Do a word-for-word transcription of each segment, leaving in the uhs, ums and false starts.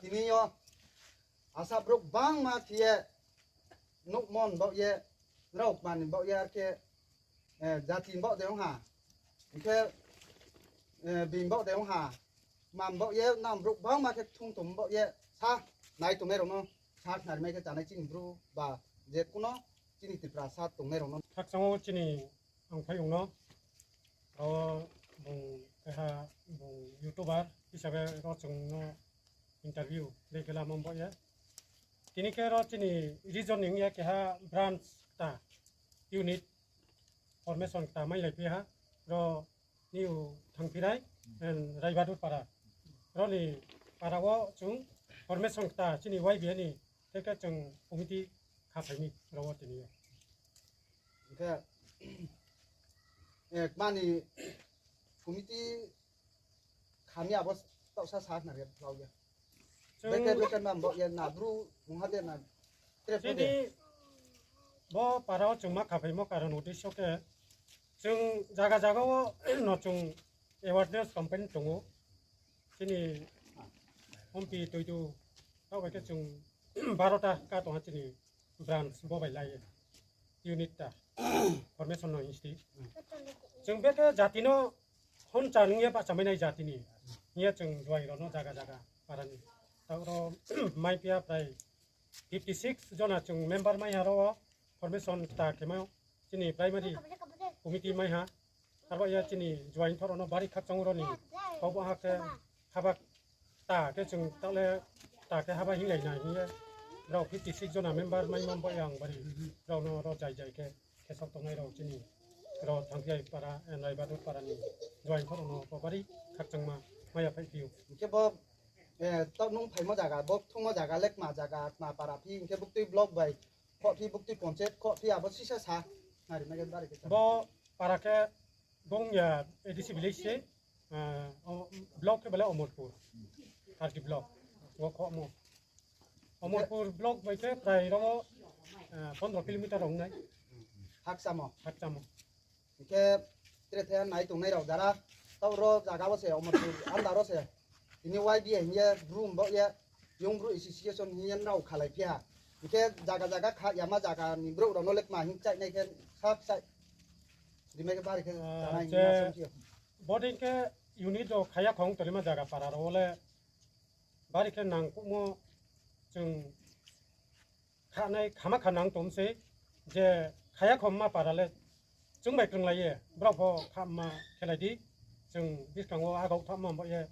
Tini yo asa brouh bangma khe ye, nouhmo ni baoh ye, rao kma ni baoh ye, ar khe, eh, jati ni baoh de ong ha. Hing khe, eh, bini baoh de ong ha. Kma ni baoh ye, nang brouh bangma khe kthung tong baoh ye, sa nai tongnai rao no, sa khnari mai khe chanai chini bru ba, je kuno chini Tripura sa tongnai rao no. Khakchang o chini ang phai ong no, ro bung keha bung YouTuber hisabe ro chung no interview le khe lamo baoh ye. Tini khe ro chini region ni ong ye keha branch kta unit formation kta mai lai phi ha, ro niu Thangphirai and Raibadur para. Ro ni para wo chung formation kta chini Y B A ni, khe khe chung committee khaphai mi ro wo tini yo. Hing khe, eh, kma ni committee kha mi abo taoh sa sa khna ri lau ya. Chung beke beke mam bo ya na bru mungha de na. Tre pho de. Chini bo para wo chung ma khaphaimo karon uddesho khe, chung jaga jaga wo no chung awareness campaign tong ou. Chini Ompi Toidu, taoh bai khe chung baro ta ka tong ha chini branch bo bai lai ye. Unit ta formation no institute. Chung beke jati no honcha nung ye bahcha mai nai jati ni. Hing ye chung juaing rao no jaga jaga para ni. Taoh ro mai phi ya prai fifty six jona chung member mai ha ro wo formation kta khe mai ou. Chini primary committee mai ha. Arba ye chini juaing thor rao no bari khakchang ro ni. Kau bo ha khe haba ta khe chung taoh le ta khe haba hinglai nai hing ye. Rao fifty six jona member mai mam bo yang bari. Rao no ro jai jai khe, khe sok tongnai rao chini. Ro Thangphirai para, eh, Raibadur para ni juaing thor rao no bo bari khakchangma mai ya phai phi ou. Hing khe bo, eh, taoh nung phaimo jaga, bo kthungmo jaga, le kma jaga, kma para phi, hing khe buktui block bai, khoh phi buktui ponchayat, khoh phi abo sisa sa, nari mai khe bari khe sa. Bo para khe bung ya A D C village se, ah, o, block khe bale Omorpur, R D block, wo khohmo. Omorpur block bai khe prai ro wo, ah, pondro kilometer rao nai. Hakchamo. Hakchamo. Hing khe tre the nai tongnai rao jara, taoh ro jaga wo se Omorpur under wo se. Tini Y B A hing ye bru bo ye, Young Bru Association hing ye nrao khalai phi ha. Hing khe jaga jaga kha yama jaga ni brouh rao no le kma hing chai nai khe sa chai. Rimai khe bari khe chanai hing ye song phi ou. Bodei khe unit rao khaya khong tongnaima jaga para rao wo le bari khe nangkuhmo chung khanai khama kha nang tong se, je khaya khoma para le chung bai krunglai ye, brao pho khama khelai di, chung buskang wo agau thama bo ye,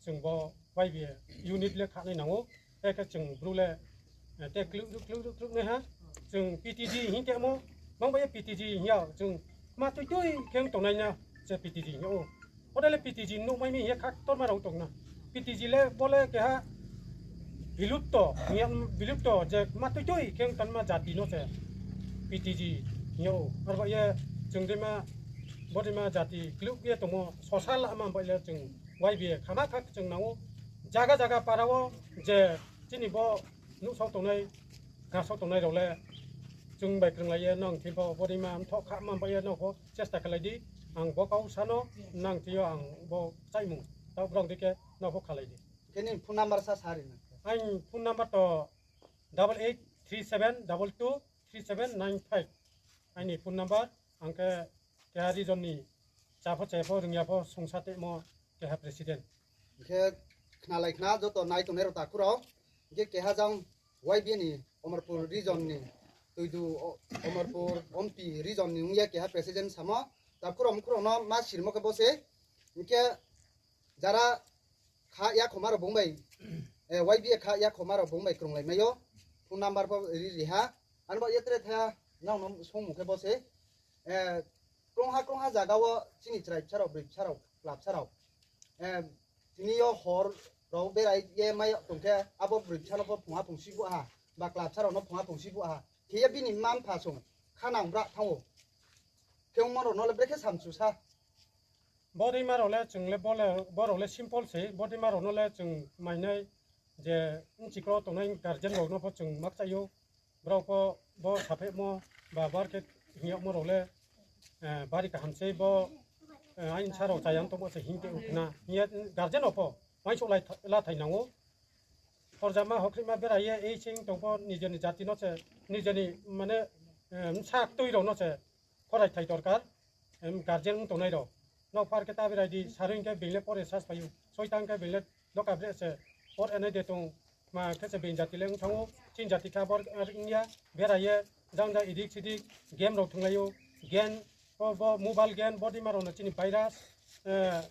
chung bo Y B A unit le khanai nang ou, te khe chung bru le, eh, te kluh ruh kluh ruh kluh nai ha, chung P T G hing khemo, mang bo ye P T G hing ya, chung ma tui tui khe tongnai na, je P T G hing ya ou. Bodei le P T G nuh mai mi hing ye khaktorma rao tong na. P T G le bo le keha bilupto, hing ya, bilupto je ma tui tui khe tongma jati no se P T G hing ya ou. Arba ye chung deima, bodeima jati kluh ye tongmo sosa lama bai le chung Y B A khama kha chung nang ou. Jaga jaga para wo je chini bo nuhsao tongnai, khasao tongnai rao le chung bai krunglai ye nang thing pho bodeima mthoh khama bai ye nang pho chesta khelai di. Ang bo kau sa no nang thing yo ang bo chaimung. Taoh brao dei khe nang pho khalai di. Khe nini phone number sa sa ri na. Aini phone number to double eight three seven double two three seven nine five. Aini phone number, ang khe keha region ni cha pho che pho rungya pho sungsa temo keha president. Hing khe khnalai khna joto nai tongnai rao takhu rao. Hing khe keha jang Y B A ni Omorpur region ni, Toidu o-, Omorpur Ompi region ni ong ye keha president samo. Takhu rao mkhu rao no ma sirimo khe bo se. Hing khe jara kha yakhoma rao bung bai, eh, Y B A kha yakhoma rao bung bai krunglai mai ou. Phone number pho ri ri ha. Ano ba ye tre tha nang no songmung khe bo se. Eh, krungha krungha zaga wo chini chrai bsa rao, broi bsa rao, kla bsa rao. Eh, tini yo hor rao berai ye mai tong khe abo broi bsa no pho phungha phungsi bu ha, ba kla bsa rao no phungha phungsi bu ha. Khe ye bini mma mpha song kha nang bra thanng ou. Khe ongmo rao no le brekhe samchu sa. Bodeima rao le chung le bo le, bo rao le simple se, bodeima rao no le chung mainai je nchikro tongnai guardian rao no pho chung makchai ou. Brao pho bo saphehmo ba bar khe hing yagmo rao le, eh, bari kaham se bo, eh, aini sa rao chayang tongmo se hing te ukna. Hing ye guardian rao pho uaingsouh lai tha-, la thai nang ou. Horjama hokhreima bera ye ei sing tong pho nijeni jati no se, nijeni mane, eh, bsa tui rao no se khorai thai dorkar, em, guardian wng tongnai rao. Nokphar khe ta berai di, sari hing khe being le pore sas pai ou. Soitang khe being le doka bre se, por enai de tong, ma khe se being jati le wng thanng ou, chini jati khe abor, ar wng ya, bera ye, jang jang edik sedik, game rao thunglai ou, game, bo, bo mobile game, bodima rao no chini virus, eh,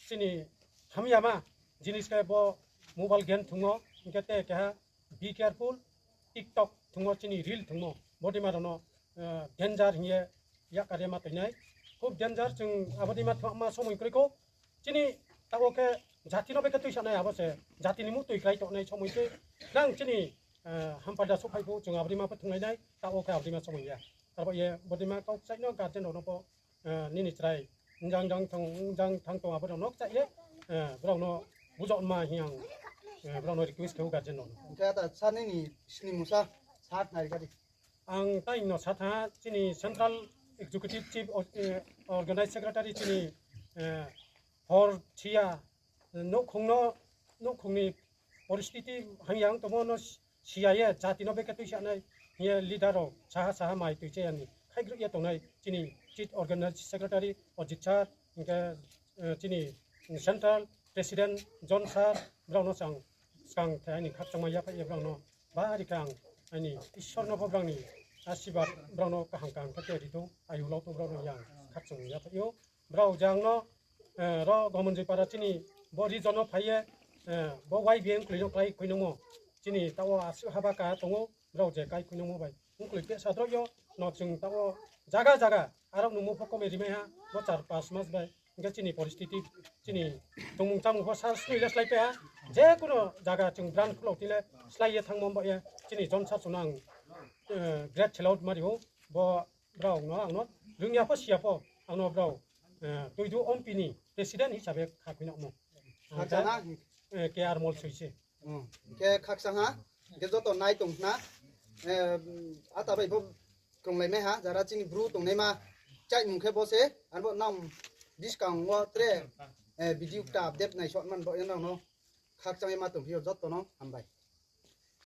chini hamyama, jinis khe bo mobile game thungmo, hing khe te keha, be careful, TikTok thungmo, chini reel thungmo, bodima rao no, eh, danger hing ye, yakar ye ma toinai. Khub danger, chung abodima thangma somoi kroi kho. Chini taoh wo khe jati no bekhe tuisanai abo se, jati ni muhtoi krai tongnai somoi se. Nang chini, eh, hampada souhphai pho chung abodima pho thunglai nai, taoh wo khe abodima somoi ya. Arbo ye bodima kau kchaih no guardian rao no pho, eh, nini chrai, njang jang thang, njang thang tong abo rao no kchaih ye, eh, brao no bujokma hing ang, eh, brao no request khe ou guardian rao no. Hing khe ta sa nini sini musa, sa nai kadi. Ang tai no sa tha, chini Central Executive Chief, eh, Organized Secretary chini, eh, hor thia, nouhkhong no, nouhkhong ni poristiti hamya wng tongmo no siya ye, jati no bekhe tuisanai hing ye leader rao saha saha mai tui chaya ni khaigruh ye tongnai chini Chief Organized Secretary Ajit sir, hing khe, eh, chini Central President John sir, brao no sang skang the aini khakchangma yaphaih ye brao no bari khe ang aini Isor no pho brao ni asirbad brao no kaham kaham khe ri thou, ayu lau thou brao no yang khakchang yaphaih ou. Brao jang no, eh, ro Gomonjoi para chini bo region no phai ye, eh, bo Y B A ongkhloi no klái khuinangmo. Chini taoh wo asuh haba ka tong ou, brao je kai khuinangmo bai. Ongkhloi peh sa droi yo, no chung taoh wo jaga jaga, arok nungmo pho komai rimai ha, bo char pas mas bai. Hing khe chini poristiti, chini tongmung chámung pho sal snoi le slái pai ha. Je kuno jaga chung brand khulau thing le slái ye thanngmo ba ye, chini John sir chung no ang, eh, great salute ma ri ou, bo brao no ang no, rung ya pho si ya pho, ang no brao, eh, Tuidu Ompi ni president hisabe kha khuinangmo. Ang khe, eh, K R Molsoi se. Khe khakchang ha, khe joto nai tong khna, eh, ata bai bo krunglai mai ha, jara chini Bru tongnaima, chaimung khe bo se, arbo nang buskang wo tre, eh, video kta update nai sotman bo ye nang no khakchang ye ma tong phi ou joto no, hambai.